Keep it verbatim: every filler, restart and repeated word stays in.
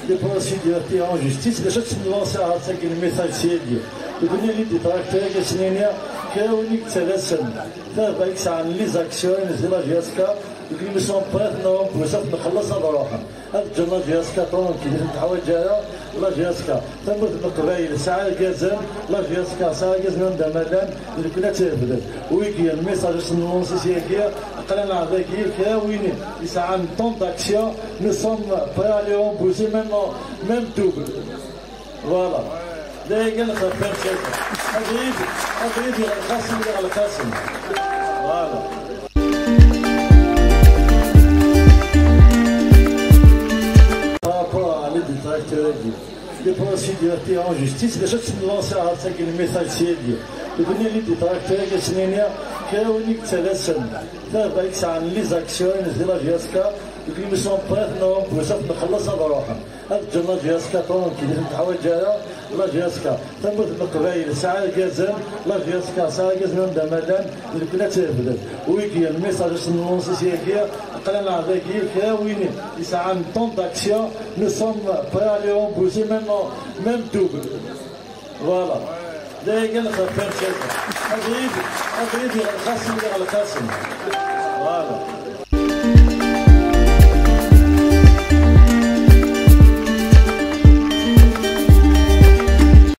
Des procédures en justice, d acu ad tennulsiḍ ɣer tagi, le message syagi? Deg unni les détracteurs-agi ad sen-iniɣ, kra win i yettalasen tarba i yesɛan les actions di la J S K, deg imi sont prêts ad rembourser, ad ten-nxelleṣ ad ruḥen. Ad ǧǧen la J S K tranquille, ur ten-teḥwaǧ ara la J S K. Tamurt n Leqbayel tesɛa irgazen, la J S K tesɛa irgazen anda ma llan, d nekkni ad tt-irefden. Wigi, le message ad s-nennunsi syagi, aql-aneɣ dagi, kra win yesɛan plan d'action, nous sommes prêts à les rembourser, même, même double. Voilà. D aya kan lxir, merci. Abrid, abrid yeɣleq-asen, yeɣleq-asen. Voilà. Par rapport à les détracteurs-agi, des procédures en justice, d acu ad tennulsiḍ ɣer tagi, le message syagi? Deg unni les détracteurs-agi ad sen-iniɣ, kra win i yettalasen tarba i yesɛan les actions di la J S K, deg imi sont prêts ad rembourser, ad ten-nxelleṣ ad ruḥen. Ad ǧǧen la J S K tranquille, ur ten-teḥwaǧ ara la J S K. Tamurt n Leqbayel tesɛa irgazen, la J S K tesɛa irgazen anda ma llan, d nekkni ad tt-irefden. Wigi, le message ad s-nennunsi syagi, aql-aneɣ dagi, kra win yesɛan plan d'action, nous sommes prêts à les rembourser, même, même double. Voilà. D aya kan lxir, merci. Abrid, abrid yeɣleq-asen, yeɣleq-asen. Voilà.